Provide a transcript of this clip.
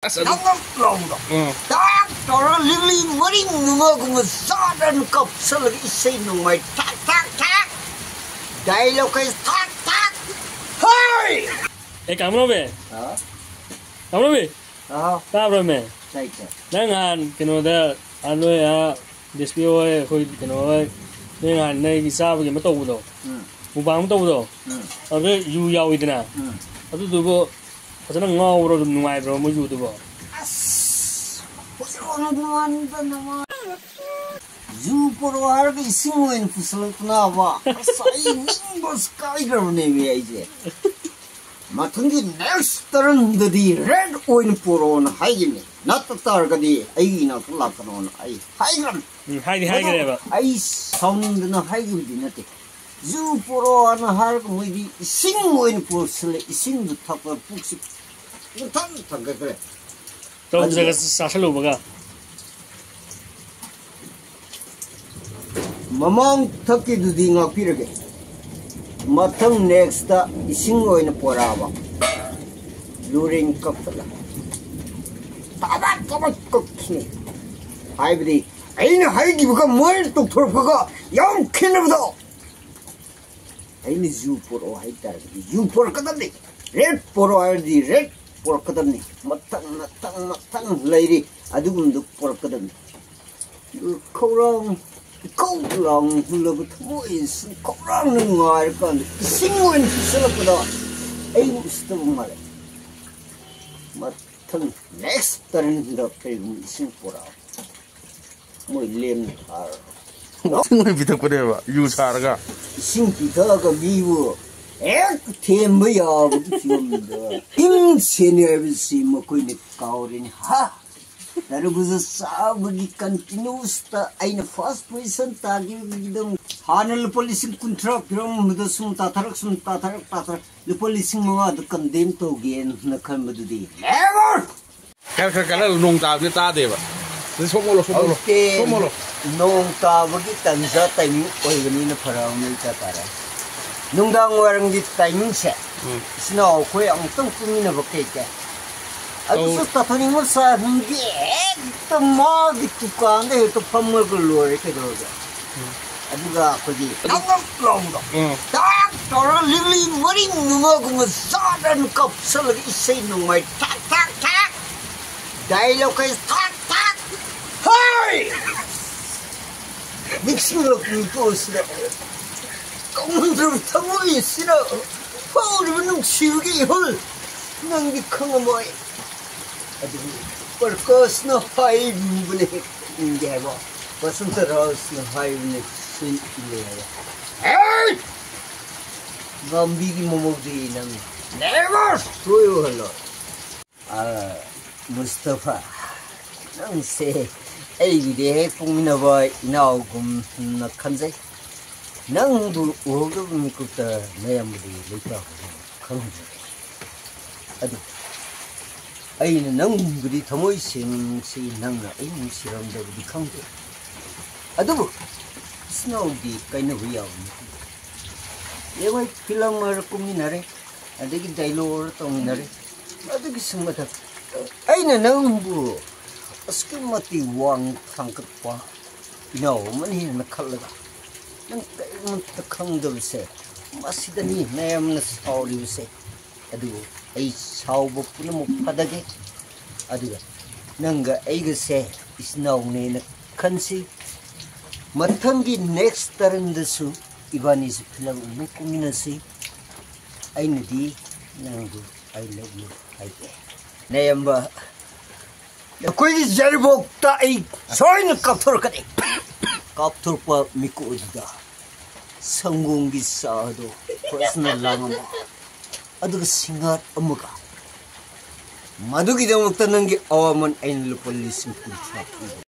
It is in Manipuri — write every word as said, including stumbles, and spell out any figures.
ꯑꯁ, ꯑꯗꯨ ꯅꯞ ꯅꯞ ꯂꯥꯎꯕꯗꯣ꯫ ꯎꯝ꯫ ꯇꯥꯛ ꯇꯧꯔ ꯂꯤꯛꯂꯤ ꯃꯔꯤ ꯃꯉꯥꯒꯨꯝꯕ ꯆꯥꯗꯅ ꯀꯞꯁꯜꯂꯒ ꯏꯁꯩ ꯅꯣꯡꯃꯥꯏ ꯊꯥꯛ ꯊꯥꯛ ꯊꯥꯛ꯫ ꯗꯥꯏꯂꯣꯛ ꯀꯩ ꯊꯥꯛ ꯊꯥꯛ꯫ ꯍꯣꯏ! ꯑꯦ, ꯀꯥꯃꯔꯣꯕꯦ? ꯍꯥ? ꯀꯥꯃꯔꯣꯕꯦ? ꯍꯥꯎ꯫ ꯇꯥꯕ꯭ꯔꯣꯃꯦ? ꯇꯥꯏ, ꯇꯥꯏ꯫ ꯅꯪ ꯅꯍꯥꯟ ꯀꯩꯅꯣꯗ, ꯑꯥ, ꯅꯣꯏ, ꯑꯥ, ꯗꯤꯁꯄꯤ ꯍꯣꯏ, ꯑꯩꯈꯣꯏ ꯀꯩꯅꯣ ꯍꯣꯏ, ꯅꯣꯏ ꯅꯍꯥꯟ ꯅꯣꯏꯒꯤ ꯆꯥꯕꯒꯤ ꯑꯃ ꯇꯧꯕꯗꯣ, ꯎꯝ꯫ ꯃꯨꯛꯕꯥꯡ ꯑꯃ ꯇꯧꯕꯗꯣ, ꯎꯝ꯫ ꯑꯗꯨꯗ ꯌꯨ ꯌꯥꯎꯋꯤꯗꯅ, ꯎꯝ꯫ ꯑꯗꯨꯗꯨꯕꯨ ꯐꯖꯅ ꯉꯥꯎꯕ꯭ꯔꯣ? ꯑꯗꯨꯝ ꯅꯨꯡꯉꯥꯏꯕ꯭ꯔꯣ ꯃꯣꯏ ꯌꯨꯗꯨꯕꯣ? ꯑꯁ, ꯍꯧꯖꯤꯛ ꯋꯥꯉꯥꯡꯗꯣ ꯃꯥꯟꯗꯅ ꯃꯥ-, ꯌꯨ ꯄꯣꯔꯛꯑꯣ ꯍꯥꯏꯔꯒ ꯏꯁꯤꯡ ꯑꯣꯏꯅ ꯄꯨꯁꯜꯂꯛꯇꯅꯕ꯫ ꯑꯁ, ꯑꯩ ꯅꯤꯡꯕ ꯀꯥꯏꯈ꯭ꯔꯕꯅꯦꯃꯤ ꯑꯩꯁꯦ꯫ ꯃꯊꯪꯒꯤ ꯅꯦꯛꯁ ꯇꯔꯟꯗꯗꯤ ꯔꯦꯗ ꯑꯣꯏꯅ ꯄꯨꯔꯛꯑꯣꯅ ꯍꯥꯏꯒꯅꯤ, ꯅꯠꯇ ꯇꯥꯔꯒꯗꯤ ꯑꯩꯒꯤ ꯏꯅꯥꯛꯇ ꯂꯥꯛꯀꯅꯣꯅ ꯑꯩ ꯍꯥꯏꯈ꯭ꯔꯕꯅꯤ꯫ ꯎꯝ, ꯍꯥꯏꯗꯤ ꯃꯗꯨ ꯍꯥꯏꯈ꯭ꯔꯦꯕ꯫ ꯑꯩ ꯁꯥꯎꯅꯤꯡꯗꯅ ꯍꯥꯏꯈꯤꯕꯗꯤ ꯅꯠꯇꯦ꯫ ꯖꯨ ꯄꯨꯔꯛꯑꯣꯅ ꯍꯥꯏꯔꯒ ꯃꯣꯏꯗꯤ ꯏꯁꯤꯡ ꯑꯣꯏꯅ ꯄꯨꯁꯤꯜꯂꯦ, ꯏꯁꯤꯡꯗꯨ ꯊꯛꯄ ꯄꯨꯛꯁꯤ ꯄꯨꯡꯊꯟ ꯊꯟꯒꯠꯈ꯭ꯔꯦ꯫ ꯇꯧꯗ꯭ꯔꯒ ꯑꯗꯨꯒ ꯆꯥꯁꯜꯂꯨꯕꯒ꯫ ꯃꯃꯥꯡ ꯊꯛꯀꯤꯗꯨꯗꯤ ꯉꯥꯛꯄꯤꯔꯒꯦ꯫ ꯃꯊꯪ ꯅꯦꯛꯁꯇ ꯏꯁꯤꯡ ꯑꯣꯏꯅ ꯄꯣꯔꯛꯑꯕ꯫ ꯂꯨꯔꯤꯡ ꯀꯛꯊꯠꯂ ꯇꯥꯕꯠ ꯇꯥꯕꯠ ꯀꯛꯈꯤꯅꯤ꯫ ꯍꯥꯏꯕꯗꯤ ꯑꯩꯅ ꯍꯥꯏꯈꯤꯕꯒ ꯃꯣꯏꯅ ꯇꯧꯊꯣꯔꯛꯄꯒ ꯌꯥꯝ ꯈꯦꯠꯅꯕꯗꯣ꯫ ꯑꯩꯅ ꯖꯨ ꯄꯣꯔꯛꯑꯣ ꯍꯥꯏꯇꯥꯔꯒꯗꯤ ꯖꯨ ꯄꯣꯔꯛꯀꯗꯕꯅꯤ, ꯔꯦꯗ ꯄꯣꯔꯛꯑꯣ ꯍꯥꯏꯔꯗꯤ ꯔꯦꯗ ꯄꯣꯔꯛꯀꯗꯕꯅꯤ, ꯃꯊꯪ ꯃꯊꯪ ꯃꯊꯪ ꯂꯩꯔꯤ, ꯑꯗꯨꯒꯨꯝꯕꯗꯨ ꯄꯣꯔꯛꯀꯗꯕꯅꯤ꯫ ꯈꯧꯔꯥꯡ ꯏꯀꯧ ꯂꯥꯡꯂꯕ ꯊꯃꯣꯏꯁꯤ ꯈꯧꯔꯥꯡꯅ ꯉꯥꯏꯔꯀꯥꯟꯗ ꯏꯁꯤꯡ ꯑꯣꯏꯅ ꯄꯤꯁꯜꯂꯛꯄꯗ ꯑꯩꯕꯨ ꯎꯁꯤꯠꯇꯕ ꯃꯥꯜꯂꯦ꯫ ꯃꯊꯪ ꯅꯦꯛꯁ ꯇꯔꯟꯗ ꯀꯔꯤꯒꯨꯝꯕ ꯏꯁꯤꯡ ꯄꯣꯔꯛꯑꯣ꯫ ꯃꯣꯏ ꯂꯦꯝꯅ ꯊꯥꯔꯒ ꯏꯁꯤꯡ ꯑꯣꯏꯅ ꯄꯤꯊꯛꯄꯅꯦꯕ, ꯌꯨ ꯁꯥꯔꯒ꯫ ꯏꯁꯤꯡ ꯄꯤꯊꯛꯑꯒ ꯃꯤꯕꯨ ꯍꯦꯛ ꯊꯦꯝꯕ ꯌꯥꯕꯒꯤ ꯐꯤꯕꯝꯗ ꯏꯪ ꯁꯦꯟꯅꯩ ꯍꯥꯏꯕꯁꯤ ꯃꯈꯣꯏꯅ ꯀꯥꯎꯔꯦꯅꯦ꯫ ꯍꯥ? ꯇꯔꯕꯨꯖ ꯆꯥꯕꯒꯤ ꯀꯟꯇꯤꯅ꯭ꯌꯨꯁꯇ ꯑꯩꯅ ꯐꯥꯔꯁ ꯄꯣꯖꯤꯁꯟ ꯇꯥꯈꯤꯕꯒꯤꯗꯃꯛ ꯍꯥꯟꯅ ꯂꯨꯄꯥ ꯂꯤꯁꯤꯡ ꯀꯨꯟꯊ꯭ꯔꯥ ꯄꯤꯔꯝꯕꯗ ꯁꯨꯝ ꯇꯥꯊꯔꯛ, ꯁꯨꯝ ꯇꯥꯊꯔꯛ, ꯇꯥꯊꯔꯛ ꯂꯨꯄꯥ ꯂꯤꯁꯤꯡ ꯃꯉꯥꯗ ꯀꯟꯗꯦꯝ ꯇꯧꯒꯦꯅ ꯈꯟꯕꯗꯨꯗꯤ ꯅꯦꯚꯔ! ꯈꯔ ꯈꯔ ꯀꯜꯂ ꯅꯣꯡ ꯇꯥꯕꯗꯤ ꯇꯥꯗꯦꯕ꯫ ꯑꯗꯨ ꯁꯣꯝ ꯑꯣꯜꯂꯣ, ꯁꯣꯝ ꯑꯣꯜꯂꯣ, ꯍꯧꯖꯤꯛꯇꯤ ꯁꯣꯝ ꯑꯣꯜꯂꯣ꯫ ꯅꯣꯡ ꯇꯥꯕꯒꯤ ꯇꯟꯖꯥ ꯇꯥꯏꯃꯤꯡ ꯑꯣꯏꯕꯅꯤꯅ ꯐꯔꯛ ꯑꯃ ꯏꯇꯥ ꯇꯥꯔꯦ꯫ ꯅꯨꯡꯗꯥꯡ ꯋꯥꯏꯔꯝꯒꯤ ꯇꯥꯏꯃꯤꯡꯁꯦ ꯎꯝ꯫ ꯏꯆꯤꯟ ꯏꯅꯥꯎ ꯑꯩꯈꯣꯏ ꯑꯃꯨꯛꯇꯪ ꯄꯨꯟꯃꯤꯟꯅꯕ ꯀꯩ ꯀꯥꯏ? ꯑꯗꯨꯁꯨ ꯇꯧ- ꯇꯥꯊꯣꯛꯅꯤꯡꯕ ꯁꯥꯔ, ꯅꯪꯗꯤ ꯍꯦꯛꯇ ꯃꯥꯒꯤ ꯗꯨꯀꯥꯟꯗ ꯍꯦꯛꯇ ꯐꯝꯃꯒ ꯂꯣꯏꯔꯦ ꯀꯩꯗꯧꯔꯒꯦ? ꯎꯝ꯫ ꯑꯗꯨꯒ ꯑꯩꯈꯣꯏꯒꯤ ꯅꯪ ꯅꯪ ꯂꯥꯎꯕꯗꯣ ꯎꯝ꯫ ꯇꯥꯛ ꯇꯧꯔꯒ ꯂꯤꯛꯂꯤ ꯃꯔꯤ ꯃꯉꯥꯒꯨꯝꯕ ꯆꯥꯗꯅ ꯀꯥꯞꯁꯜꯂꯒ ꯏꯁꯩ ꯅꯣꯡꯃꯥꯏ ꯊꯥꯛ ꯊꯥꯛ ꯊꯥꯛ, ꯗꯥꯏꯂꯣꯛ ꯀꯩ ꯊꯥꯛ ꯊꯥꯛ꯫ ꯍꯣꯏ! ꯅꯤꯡꯁꯤꯡꯂꯛꯄ ꯃꯤꯀꯨꯞ ꯑꯁꯤꯗ ꯀꯧꯅꯗ꯭ꯔꯕ ꯊꯃꯣꯏ ꯑꯁꯤꯅ ꯐꯥꯎꯔꯤꯕ ꯅꯨꯡꯁꯤꯕꯒꯤ ꯏꯍꯨꯜ ꯅꯪꯗꯤ ꯈꯪꯉꯝꯃꯣꯏ꯫ ꯑꯗꯨꯕꯨ ꯄ꯭ꯔꯀꯥꯁꯅ ꯍꯥꯏꯕꯤꯕꯅꯦ, ꯏꯟꯗꯦ ꯍꯥꯏꯕ꯫ ꯕꯁꯟꯇ ꯔꯥꯖꯅ ꯍꯥꯏꯕꯅꯦ, ꯁꯨꯏ ꯏꯟꯗꯦ ꯍꯥꯏꯕ꯫ ꯑꯦ! ꯒꯥꯝꯚꯤꯒꯤ ꯃꯃꯧꯗꯤ ꯅꯪ never ꯁꯣꯏ ꯑꯣꯏꯍꯜꯂꯣꯏ꯫ ꯑꯥ, ꯃꯨꯁꯇꯐꯥ, ꯅꯪꯁꯦ ꯑꯩꯒꯤꯗꯤ ꯍꯦꯛ ꯄꯣꯛꯃꯤꯟꯅꯕ ꯏꯅꯥꯎꯒꯨꯝꯅ ꯈꯟꯖꯩ꯫ ꯅꯪꯕꯨ ꯎꯍꯧꯗꯕ ꯃꯤꯀꯨꯞꯇ ꯅꯌꯥꯝꯕꯗꯤ ꯂꯩꯇꯕ ꯈꯪꯍꯧꯗꯦ꯫ ꯑꯗꯨ ꯑꯩꯅ ꯅꯪꯕꯨꯗꯤ ꯊꯃꯣꯏ ꯁꯦꯡꯅ ꯅꯨꯡꯁꯤ, ꯅꯪꯅ ꯑꯩ ꯅꯨꯡꯁꯤꯔꯝꯗꯕꯗꯤ ꯈꯪꯗꯦ꯫ ꯑꯗꯨꯕꯨ ꯏꯆꯤꯟ ꯏꯅꯥꯎꯗꯤ ꯀꯥꯏꯅꯕ ꯌꯥꯕ ꯅꯠꯇꯦ꯫ ꯌꯦꯡꯉꯣ, ꯐꯤꯂꯝ ꯑꯣꯏꯔ ꯀꯨꯝꯃꯤꯟꯅꯔꯦ, ꯑꯗꯒꯤ ꯗꯥꯏꯂꯣꯛ ꯑꯣꯏꯔ ꯇꯧꯃꯤꯟꯅꯔꯦ꯫ ꯑꯗꯨꯒꯤꯁꯨ ꯃꯊꯛ ꯑꯩꯅ ꯅꯪꯕꯨ ꯑꯁꯨꯛꯀꯤ ꯃꯇꯤꯛ ꯋꯥꯡ ꯊꯥꯡꯒꯠꯄ ꯏꯅꯥꯎ ꯑꯃꯅꯤ ꯍꯥꯏꯅ ꯈꯜꯂꯒ ꯅꯪ ꯀꯔꯤꯃꯠꯇ ꯈꯪꯗꯕꯁꯦ, ꯃꯁꯤꯗꯅꯤ ꯃꯌꯥꯝꯅ ꯁꯥꯎꯔꯤꯕꯁꯦ꯫ ꯑꯗꯨꯕꯨ ꯑꯩ ꯁꯥꯎꯕ ꯄꯨꯝꯅꯃꯛ ꯐꯗꯒꯦ꯫ ꯑꯗꯨꯒ ꯅꯪꯒ ꯑꯩꯒꯁꯦ ꯏꯆꯤꯟ ꯏꯅꯥꯎꯅꯦꯅ ꯈꯟꯁꯤ꯫ ꯃꯊꯪꯒꯤ next ꯇꯔꯟꯗꯁꯨ ꯏꯕꯥꯅꯤꯁꯨ ꯐꯤꯂꯝ ꯑꯃꯨꯛ ꯀꯨꯝꯃꯤꯟꯅꯁꯤ꯫ ꯑꯩꯅꯗꯤ ꯅꯪꯕꯨ "I love you" ꯍꯥꯏꯒꯦ꯫ ꯅꯌꯥꯝꯕ, ꯑꯩꯈꯣꯏꯒꯤ ꯌꯥꯏꯔꯤꯄꯣꯛꯇ ꯑꯩ ꯁꯣꯏꯅ ꯀꯥꯞꯊꯣꯔꯛꯀꯅꯤ꯫ ꯀꯥꯞꯊꯣꯔꯛꯄ ꯃꯤꯀꯨꯞ ꯑꯗꯨꯗ ꯁꯪꯒꯣꯝꯒꯤ ꯆꯥ ꯑꯗꯨ ꯐꯖꯅ ꯂꯥꯡꯉꯝꯃꯣ꯫ ꯑꯗꯨꯒ ꯁꯤꯡꯍꯥꯔ ꯑꯃꯒ꯫ ꯃꯗꯨꯒꯤꯗꯃꯛꯇ ꯅꯪꯒꯤ ꯑꯋꯥꯃꯟ ꯑꯩꯅ ꯂꯨꯄꯥ ꯂꯤꯁꯤꯡ ꯀꯨꯟꯊ꯭ꯔꯥ ꯄꯤꯒꯦ꯫